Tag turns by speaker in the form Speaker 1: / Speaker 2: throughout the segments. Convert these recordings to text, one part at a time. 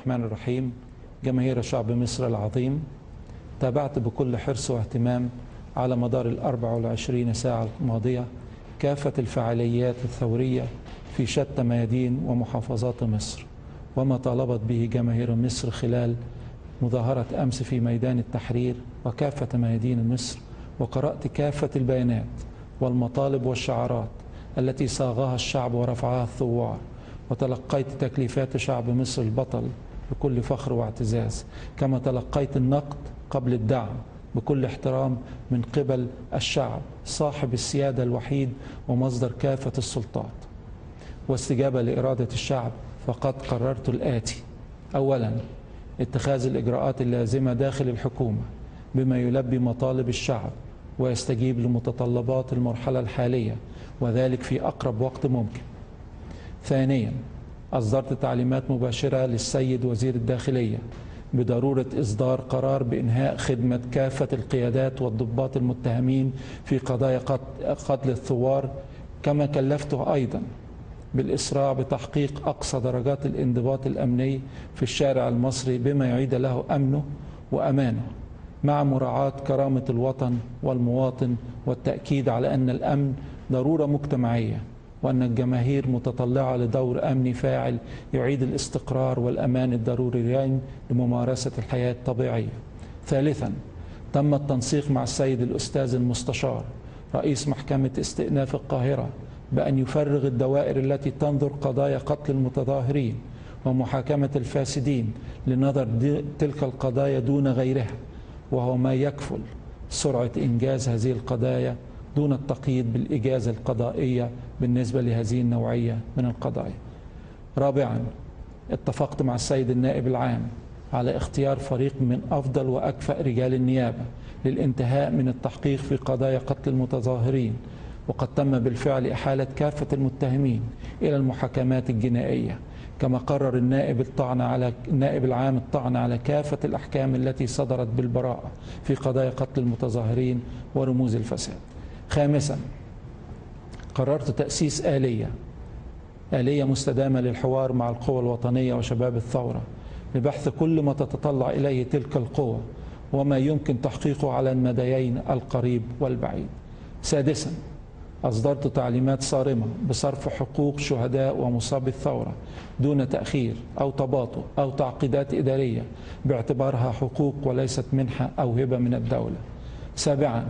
Speaker 1: الرحمن الرحيم. جماهير شعب مصر العظيم، تابعت بكل حرص واهتمام على مدار 24 ساعة الماضية كافة الفعاليات الثورية في شتى ميادين ومحافظات مصر، وما طالبت به جماهير مصر خلال مظاهرة أمس في ميدان التحرير وكافة ميادين مصر. وقرأت كافة البيانات والمطالب والشعارات التي صاغها الشعب ورفعها الثوار، وتلقيت تكليفات شعب مصر البطل بكل فخر واعتزاز، كما تلقيت النقد قبل الدعم بكل احترام من قبل الشعب صاحب السيادة الوحيد ومصدر كافة السلطات. واستجابة لإرادة الشعب فقد قررت الآتي: أولا، اتخاذ الإجراءات اللازمة داخل الحكومة بما يلبي مطالب الشعب ويستجيب لمتطلبات المرحلة الحالية، وذلك في أقرب وقت ممكن. ثانيا، أصدرت تعليمات مباشرة للسيد وزير الداخلية بضرورة إصدار قرار بإنهاء خدمة كافة القيادات والضباط المتهمين في قضايا قتل الثوار، كما كلفته أيضا بالإسراع بتحقيق أقصى درجات الانضباط الأمني في الشارع المصري بما يعيد له أمنه وأمانه، مع مراعاة كرامة الوطن والمواطن، والتأكيد على أن الأمن ضرورة مجتمعية، وأن الجماهير متطلعة لدور أمني فاعل يعيد الاستقرار والأمان الضروريين لممارسة الحياة الطبيعية. ثالثا، تم التنسيق مع السيد الأستاذ المستشار رئيس محكمة استئناف القاهرة بأن يفرغ الدوائر التي تنظر قضايا قتل المتظاهرين ومحاكمة الفاسدين لنظر تلك القضايا دون غيرها، وهو ما يكفل سرعة إنجاز هذه القضايا دون التقييد بالإجازة القضائية بالنسبة لهذه النوعية من القضايا. رابعا، اتفقت مع السيد النائب العام على اختيار فريق من أفضل وأكفأ رجال النيابة للانتهاء من التحقيق في قضايا قتل المتظاهرين، وقد تم بالفعل إحالة كافة المتهمين إلى المحاكمات الجنائية، كما قرر النائب العام الطعن على كافة الأحكام التي صدرت بالبراءة في قضايا قتل المتظاهرين ورموز الفساد. خامسا، قررت تأسيس آلية مستدامة للحوار مع القوى الوطنية وشباب الثورة لبحث كل ما تتطلع إليه تلك القوى وما يمكن تحقيقه على المديين القريب والبعيد. سادسا، أصدرت تعليمات صارمة بصرف حقوق شهداء ومصابي الثورة دون تأخير أو تباطؤ أو تعقيدات إدارية، باعتبارها حقوق وليست منحة أو هبة من الدولة. سابعا،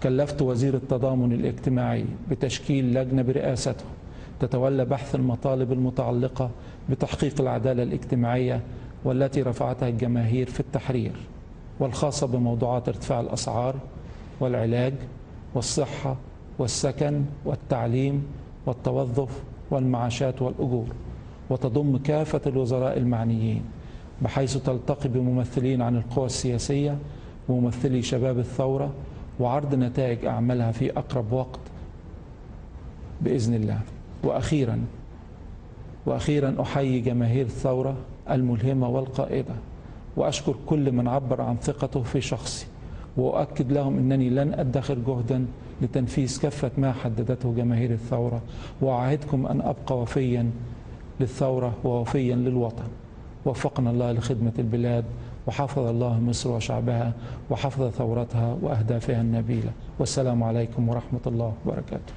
Speaker 1: كلفت وزير التضامن الاجتماعي بتشكيل لجنة برئاسته تتولى بحث المطالب المتعلقة بتحقيق العدالة الاجتماعية والتي رفعتها الجماهير في التحرير، والخاصة بموضوعات ارتفاع الأسعار والعلاج والصحة والسكن والتعليم والتوظف والمعاشات والأجور، وتضم كافة الوزراء المعنيين، بحيث تلتقي بممثلين عن القوى السياسية وممثلي شباب الثورة، وعرض نتائج أعمالها في أقرب وقت بإذن الله. وأخيرا أحيي جماهير الثورة الملهمة والقائدة، وأشكر كل من عبر عن ثقته في شخصي، وأؤكد لهم أنني لن أدخر جهدا لتنفيذ كافة ما حددته جماهير الثورة، وأعهدكم أن أبقى وفيا للثورة ووفيا للوطن. وفقنا الله لخدمة البلاد، وحفظ الله مصر وشعبها، وحفظ ثورتها وأهدافها النبيلة. والسلام عليكم ورحمة الله وبركاته.